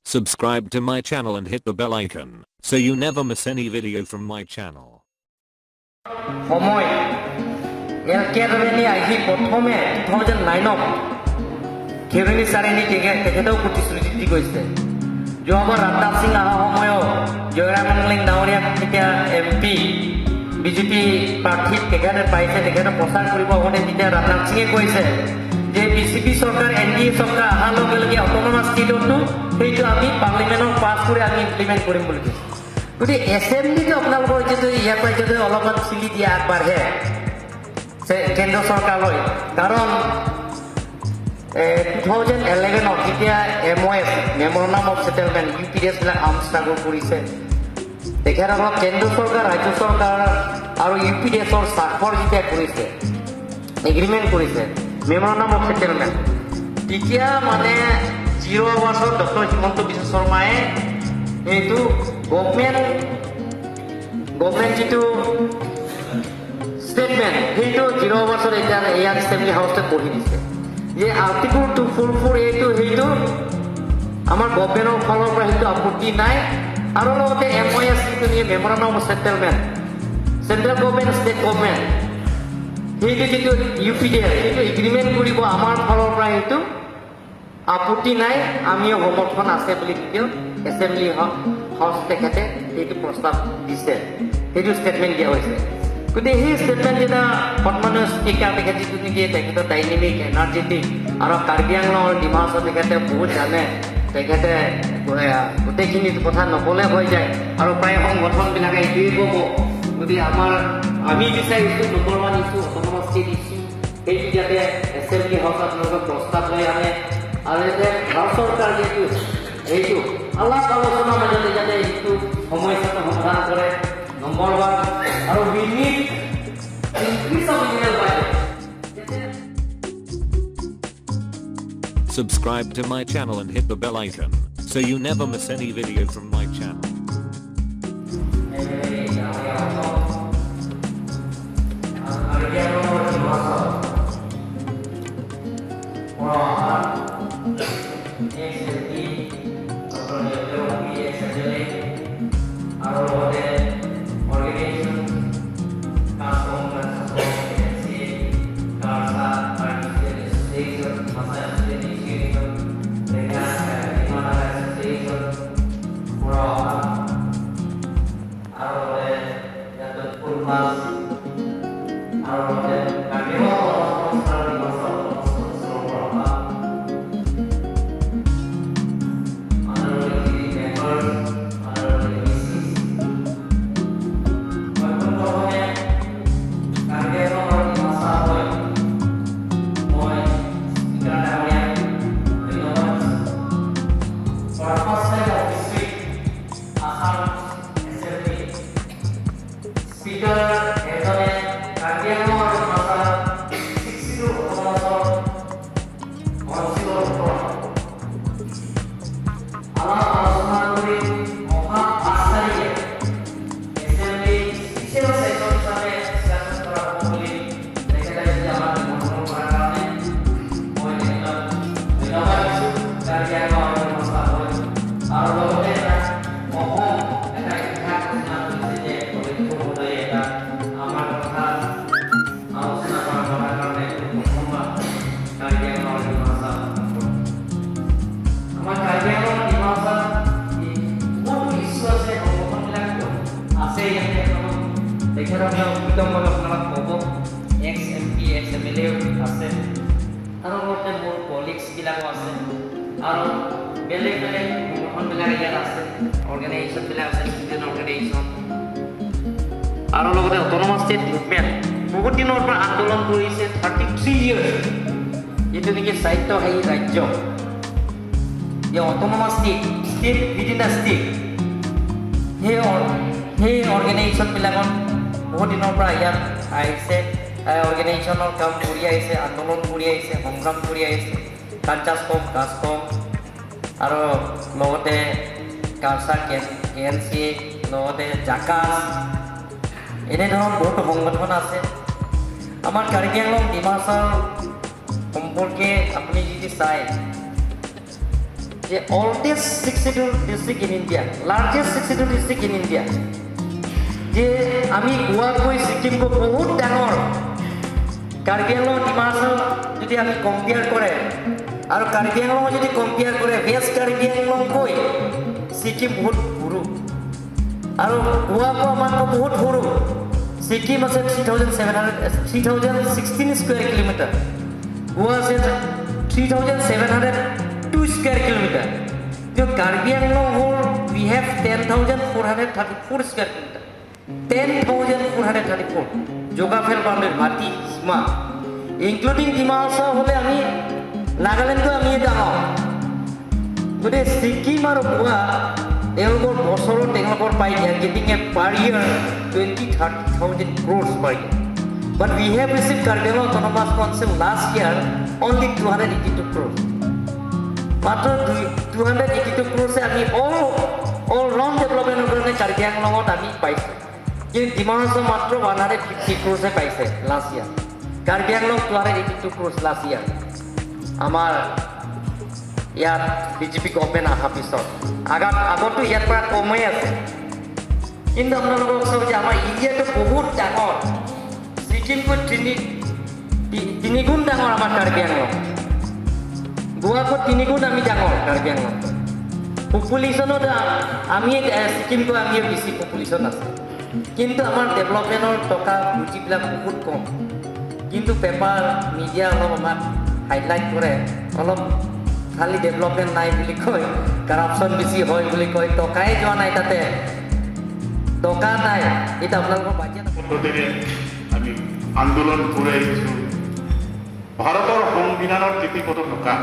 Subscribe to my channel and hit the bell icon, so you never miss any video from my channel. সময় L কে আদৱানী আহি প্ৰথমে 2009ত খেৰণি ছাৰে নি তেখেতেও প্ৰতিশ্ৰুতি দি গৈছে। যোৱাবাৰ ৰাজনাথ সিং অহা সময়ত জয়ৰাম ৰংলিং ডাঙৰীয়াক তেতিয়া এমপি বিজেপি প্ৰাৰ্থীত তেখেতে পাইছে। তেখেতে প্ৰচাৰ কৰিব আহোঁতে তেতিয়া ৰাজনাথ সিঙে কৈছে যে বিজেপি চৰকাৰ, এনডিএ চৰকাৰ অহাৰ লগে লগে অট'নমাছ ষ্টেটতো সেইটো আমি পাৰ্লিমেণ্টত পাছ কৰি আমি ইমপ্লিমেণ্ট কৰিম বুলি কৈছে। গতিকে এছেম্বলিটো আপোনালোকৰ যিটো ইয়াৰ পৰা যদি অলপমান ঠেলি দিয়ে, আগবাঢ়ে কেন্দ্ৰ চৰকাৰলৈ। কাৰণ 2011ত যেতিয়া MOS, memorandum of settlement, UPDS বিলাক আৰ্ম ষ্ট্ৰাগল কৰিছে, তেখেতসকলক কেন্দ্ৰ চৰকাৰ, ৰাজ্য চৰকাৰ আৰু ইউ পি ডি এছৰ স্বাক্ষৰ যেতিয়া কৰিছে, এগ্ৰিমেণ্ট কৰিছে, মেমৰেণ্ডাম অফ ছেটেলমেণ্ট, তেতিয়া মানে জিৰ' আৱাৰ্ছত ডক্টৰ হিমন্ত বিশ্ব শৰ্মাই সেইটো গভমেণ্ট যিটো ষ্টেটমেণ্ট, সেইটো জিৰ' আৱাৰ্ছত এতিয়া ইয়াত এছেম্বলি হাউচত পঢ়ি দিছে যে আৰ্টিকল 244, এইটো সেইটো আমাৰ গভমেণ্টৰ ফালৰ পৰা সেইটো আপত্তি নাই। আৰু লগতে এমঅএছ যিটো নিয়ে, memorandum of settlement, central government, state government, সেইটো যিটো ইউ পি ডি এছ সেইটো এগ্ৰিমেণ্ট কৰিব, আমাৰ ফালৰ পৰা সেইটো আপত্তি নাই, আমিও সমৰ্থন আছে বুলি কিন্তু এছেম্বলি হাউচ তেখেতে সেইটো প্ৰস্তাৱ দিছে, সেইটো ষ্টেটমেণ্ট দিয়া হৈছে। গতিকে সেই ষ্টেটমেণ্ট যেতিয়া সন্মানীয় স্পীকাৰ তেখেত যিটো নেকি তেখেতৰ ডাইনেমিক, এনাৰ্জেটিক আৰু কাৰ্বি আংলং আৰু ডিমাহাচাও তেখেতে বহুত জানে। তেখেতে গোটেইখিনি কথা নক'লে হৈ যায় আৰু প্ৰায় সংগঠনবিলাকে এইটোৱেই ক'ব। গতিকে আমি বিচাৰিছোঁ number one issue, autonomous state issue, সেইটো যাতে এছেম্বলি হাউচত আপোনালোকে প্ৰস্তাৱ লৈ আনে আৰু যাতে ভাৰত চৰকাৰ যিটো সেইটো আলাপ আলোচনাৰ মাজতে যাতে এইটো সমস্যাটো সমাধান কৰে, নম্বৰ ওৱান। আৰু we need increase of mineral budget. Subscribe to my channel and hit the bell icon, so you never miss any video from my channel. এই অসম, কাৰ্বি আংলং, ডিমাহাচাও পৰা অহা ex MP doctor P, ex MLA আৰু লগতে organisation কাছম, N C, কাৰ্চা, Karbi association, Dimasa student association, Dima Naga association পৰা অহা আৰু লগতে ইয়াত ফুলমাছ আৰু লগতে কাৰ্বি সংস্থাৰ, ডিমাচা সংস্থাৰ পৰা অহা honorable executive members, honorable MECs, মই পোনপ্ৰথমে কাৰ্বি আংলং আৰু ডিমাচা হৈ মই স্পীকাৰ ডাঙৰীয়াক ধন্যবাদ দিছোঁ। For the first time of history, Assam Assembly Speaker এজনে কাৰ্বি আংলং আৰু ডিমাচা 62 অট'নমাছৰ কাউন্সিলৰ ওপৰত আলাপ আলোচনা কৰি অহা 5 তাৰিখে এছেম্বলি স্পেচিয়েল ছেশ্যন হিচাপে ডিছকাশ্যন কৰা হ'ব বুলি তেখেতে যদি আমাক নিমন্ত্ৰণ কৰাৰ কাৰণে মই তেখেতক ধন্যবাদ দিছোঁ কাৰ্বি আংলং আৰু ডিমাচা হৈ। আৰু লগতে এটা অসম এটা ইতিহাস ৰচনা কৰিছে যে অধ্যক্ষ মহোদয়ে এটা আমাৰ কথা আলোচনা কৰাৰ কাৰণে এইটো প্ৰথমবাৰ কাৰ্বি আংলং আৰু ডিমাচা। আমাৰ কাৰ্বি আংলং, ডিমাহাচাত বহুতো ইছ্যু আছে, সংগঠনবিলাক আছে ইয়াতে। তেখেতসকলে বিতংভাৱে আপোনালোক ক'ব। এক্স এমপি, এক্স এমএলএও আছে আৰু লগতে মোৰ কলিগছবিলাকো আছে আৰু বেলেগ বেলেগ সংগঠনবিলাক ইয়াত আছে, অৰ্গেনাইজেশ্যনবিলাক আছে, ষ্টুডেণ্ট অৰ্গেনাইজেশ্যন আৰু লগতে অট'নমাছ ষ্টেট মুভমেণ্ট বহুত দিনৰ পৰা আন্দোলন কৰিছে, 33 ইয়েৰ্ছ, যিটো নেকি স্বায়ত্তশাসী ৰাজ্য, যে autonomous state, state within a state, সেই অৰ্গেনাইজেশ্যনবিলাকত বহুত দিনৰ পৰা ইয়াত আহিছে, অৰ্গেনাইজেশ্যনৰ কাম কৰি আহিছে, আন্দোলন কৰি আহিছে, সংগ্ৰাম কৰি আহিছে। কাঞ্চাছ কম, কাছকম আৰু লগতে কালচা, কে এন চি, লগতে জাকাছ, এনেধৰণৰ বহুতো সংগঠন আছে। আমাৰ কাৰ্বি আংলং, ডিমাহাচাওৰ সম্পৰ্কে আপুনি যদি চায় যে oldest Sixth Schedule district in India, largest Sixth Schedule district in India। যে আমি গোৱাতকৈ ছিকিমকৈ বহুত ডাঙৰ। কাৰ্বি আংলং, ডিমা হাছাও যদি আমি কম্পেয়াৰ কৰে আৰু কাৰ্বি আংলং যদি কম্পেয়াৰ কৰে, ৱেষ্ট কাৰ্বি আংলংকৈ ছিকিম বহুত সৰু আৰু গোৱাকো আমাতকৈ বহুত সৰু। ছিকিম আছে 3700, 3016 square kilometer। গোৱা আছে 3702 square kilometer। কিন্তু কাৰ্বি আংলং হ'ল we have 10,434 square kilometer, 10,434 geographical boundary, মাটি সীমা ইনক্লুডিং ডিমা হাছাও হ'লে আমি নাগালেণ্ডটো আমিয়ে ডাঙৰ। গতিকে ছিকিম আৰু গোৱা তেওঁলোকৰ বছৰত তেওঁলোকৰ পাই they are getting a per year 20-30 thousand crores per year, but we have receive Karbi Anglong Autonomous Council last year only 282 crores। মাত্ৰ 282 ক্ৰ'ৰ্ছে আমি অল ৰাউণ্ড ডেভেলপমেণ্টৰ কাৰণে কাৰ্বি আংলঙত আমি পাইছোঁ। কিন্তু ডিমা হাছাও মাত্ৰ 150 ক্ৰ'ৰ্ছে পাইছে last year. Karbi Anglong 282 crores last year. আমাৰ ইয়াত বিজেপি গভমেণ্ট অহাৰ পিছত, আগতো ইয়াৰ পৰা কমেই আছে। কিন্তু আপোনালোকক চাওক যে আমাৰ ইণ্ডিয়াটো বহুত ডাঙৰ, ছিকিমকৈ তিনিগুণ ডাঙৰ আমাৰ কাৰ্বি আংলং, গোৱাকৈ তিনিগুণ আমি ডাঙৰ কাৰ্বি আংলং। পপুলেশ্যনত আমি ছিকিমকৈ আমিয়ে বেছি পপুলেশ্যন আছে, কিন্তু আমাৰ ডেভেলপমেণ্টৰ টকা পুঁজিবিলাক বহুত কম। কিন্তু পেপাৰ মিডিয়া অলপ আমাক হাইলাইট কৰে, অলপ খালি ডেভেলপমেণ্ট নাই বুলি কয়, কাৰাপশ্যন বেছি হয় বুলি কয়। টকাই যোৱা নাই তাতে, টকা নাই। এতিয়া আপোনালোকৰ বাজেট পদ্ধতিৰে আমি আন্দোলন কৰি আহিছোঁ। ভাৰতৰ সংবিধানৰ লিপিবদ্ধ থকা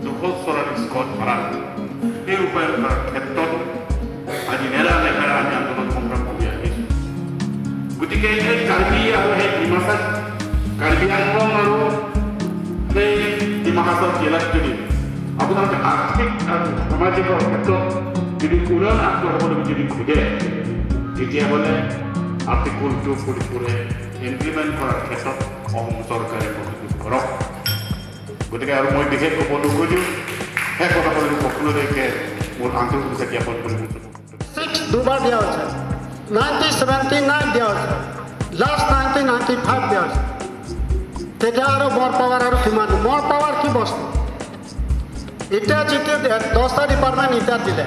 244 ক ধাৰা এই ৰূপায়ণ কৰাৰ ক্ষেত্ৰত আজি নেৰা নেপেৰা আমি আন্দোলন সংগ্ৰাম কৰি আহিছোঁ। গতিকে সেই কাৰ্বি আৰু সেই ডিমাচা, কাৰ্বি আংলং আৰু সেই ডিমা হাছাও জিলাত যদি আপোনালোকে আৰ্থিক আৰু সামাজিকৰ ক্ষেত্ৰত যদি উন্নয়ন আগবঢ়াবলৈ যদি খোজে, তেতিয়াহ'লে আৰ্টিকুল 244 এ ইমপ্লিমেণ্ট কৰাৰ ক্ষেত্ৰত অসম চৰকাৰে সহযোগ কৰক। গতিকে আৰু মই বিশেষ ক'ব নোখোজোঁ। শেষত আপোনালোক সকলোলৈকে মোৰ আন্তৰিক শুভেচ্ছা জ্ঞাপন কৰি মোৰ ছিক্স দুবাৰ দিয়া হৈছে, 1979 দিয়া হৈছে, লাষ্ট 1995 দিয়া হৈছে। তেতিয়া আৰু মৰ পাৱাৰ আৰু কিমান মৰ পাৱাৰ কি বস্তু? এতিয়া যিটো 10টা ডিপাৰ্টমেণ্ট এতিয়া দিলে,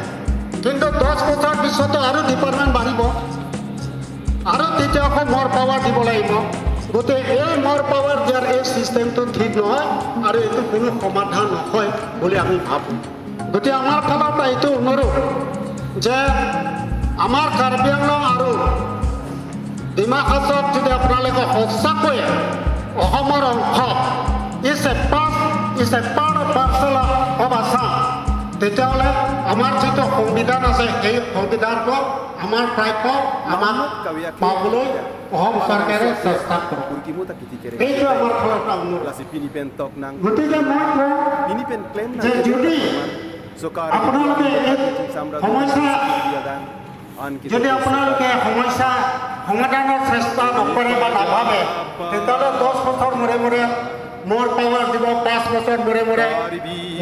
কিন্তু 10 বছৰ পিছতো আৰু ডিপাৰ্টমেণ্ট বাঢ়িব আৰু তেতিয়া আকৌ মৰ পাৱাৰ দিব লাগিব। গতিকে এই মৰ পাৱাৰ দিয়াৰ এই ছিষ্টেমটো ঠিক নহয় আৰু এইটো কোনো সমাধান নহয় বুলি আমি ভাবোঁ। গতিকে আমাৰ ফালৰ পৰা এইটো অনুৰোধ যে আমাৰ কাৰ্বি আংলং আৰু ডিমা হাছাওত যদি আপোনালোকে সঁচাকৈয়ে অসমৰ অংশ, is a part of parcel of Assam, তেতিয়াহ'লে আমাৰ যিটো সংবিধান আছে, সেই সংবিধানটো আমাৰ প্ৰাপ্য আমাক পাবলৈ অসম চৰকাৰে চেষ্টা কৰক। এইটো আমাৰ ফালৰ পৰা অনুৰোধ। গতিকে মই কওঁ যে যদি আপোনালোকে এই সমস্যা, যদি আপোনালোকে সমস্যা সমাধানৰ চেষ্টা নকৰে বা নাভাবে, তেতিয়াহ'লে 10 বছৰ মূৰে মূৰে মৰ পাৱাৰ দিব, 5 বছৰ মূৰে মূৰে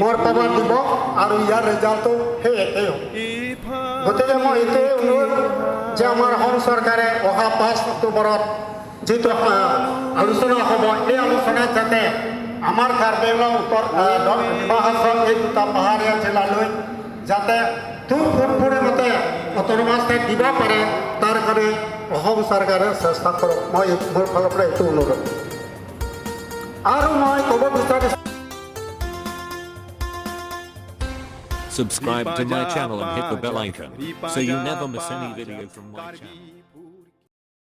মৰ পাৱাৰ দিব আৰু ইয়াৰ ৰিজাল্টটো সেই একেই হ'ব। গতিকে মই এইটোৱে অনুৰোধ যে আমাৰ অসম চৰকাৰে অহা 5 অক্টোবৰত যিটো আলোচনা হ'ব, এই আলোচনাত যাতে আমাৰ কাৰ্বি আংলং, উত্তৰ ডিমা হাছাও এই দুটা পাহাৰীয়া জিলালৈ যাতে 244 মতে অট'নমাছ ষ্টেট দিব পাৰে, তাৰ কাৰণে অসম চৰকাৰে চেষ্টা কৰক। মই মোৰ ফালৰ পৰা এইটো অনুৰোধ। আৰু মই ক'ব বিচাৰিছোঁ Subscribe to my channel and hit the bell icon so you never miss any video from my channel.